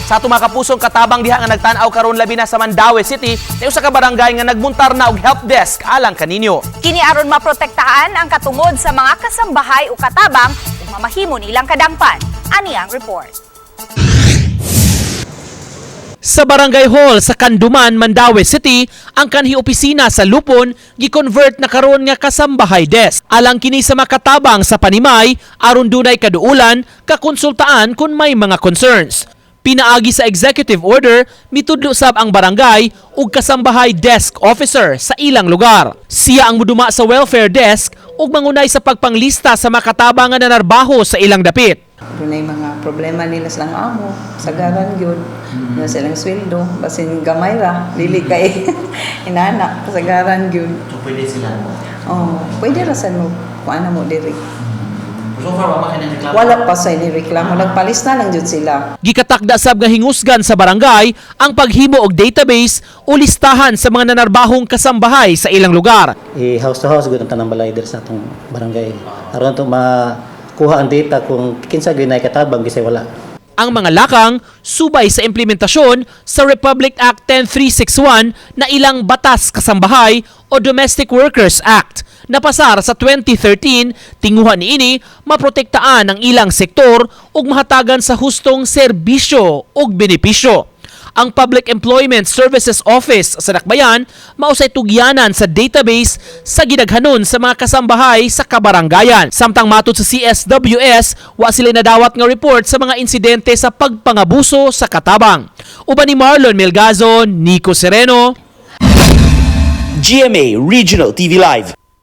Sa ato mga kapusong katabang diha nga nagtan-aw karon, labi na sa Mandaue City, na usa ka barangay nga nagmuntar na og help desk alang kaninyo. Kini aron maprotektahan ang katungod sa mga kasambahay o katabang ug mamahimo nilang kadangpan. Ani ang report. Sa Barangay Hall sa Canduman, Mandaue City, ang kanhi opisina sa lupon gi-convert na karon nga kasambahay desk. Alang kini sa makatabang sa panimay aron dunay kaduulan kakonsultaan kung may mga concerns. Pinaagi sa executive order, mitudlo sab ang barangay og kasambahay desk officer sa ilang lugar. Siya ang muduma sa welfare desk ug mangunay sa pagpanglista sa makatabang nga nanarbaho sa ilang dapit. Dunay mga problema nila sa ilang amo, sagaran gyud, na silang sweldo, basin gamay ra, dili kay inana, sagaran gyud. So pwede sila mo. Oh, pwede ra sa mo kuan na mo diri. So far, wa man reklamo. Wala pa sa ini reklamo, nagpalista lang jud sila. Gikatakda sab nga hingusgan sa barangay ang paghimo og database o listahan sa mga nanarbahong kasambahay sa ilang lugar. I house to house gud ang tanang balay diri sa atong barangay. Aron to makuha ang data kung kinsa gyud nay katabang, bisay wala. Ang mga lakang subay sa implementasyon sa Republic Act 10361 na ilang Batas Kasambahay o Domestic Workers Act. Napasar sa 2013, tinguha niini maprotektaan ang ilang sektor ug mahatagan sa hustong serbisyo ug benepisyo. Ang Public Employment Services Office sa Dakbayan mausay tugyanan sa database sa gidaghanon sa mga kasambahay sa kabaranggayan. Samtang matod sa CSWS, wa sila nadawat nga report sa mga insidente sa pagpangabuso sa katabang. Uban ni Marlon Melgazo, Nico Sereno, GMA Regional TV Live.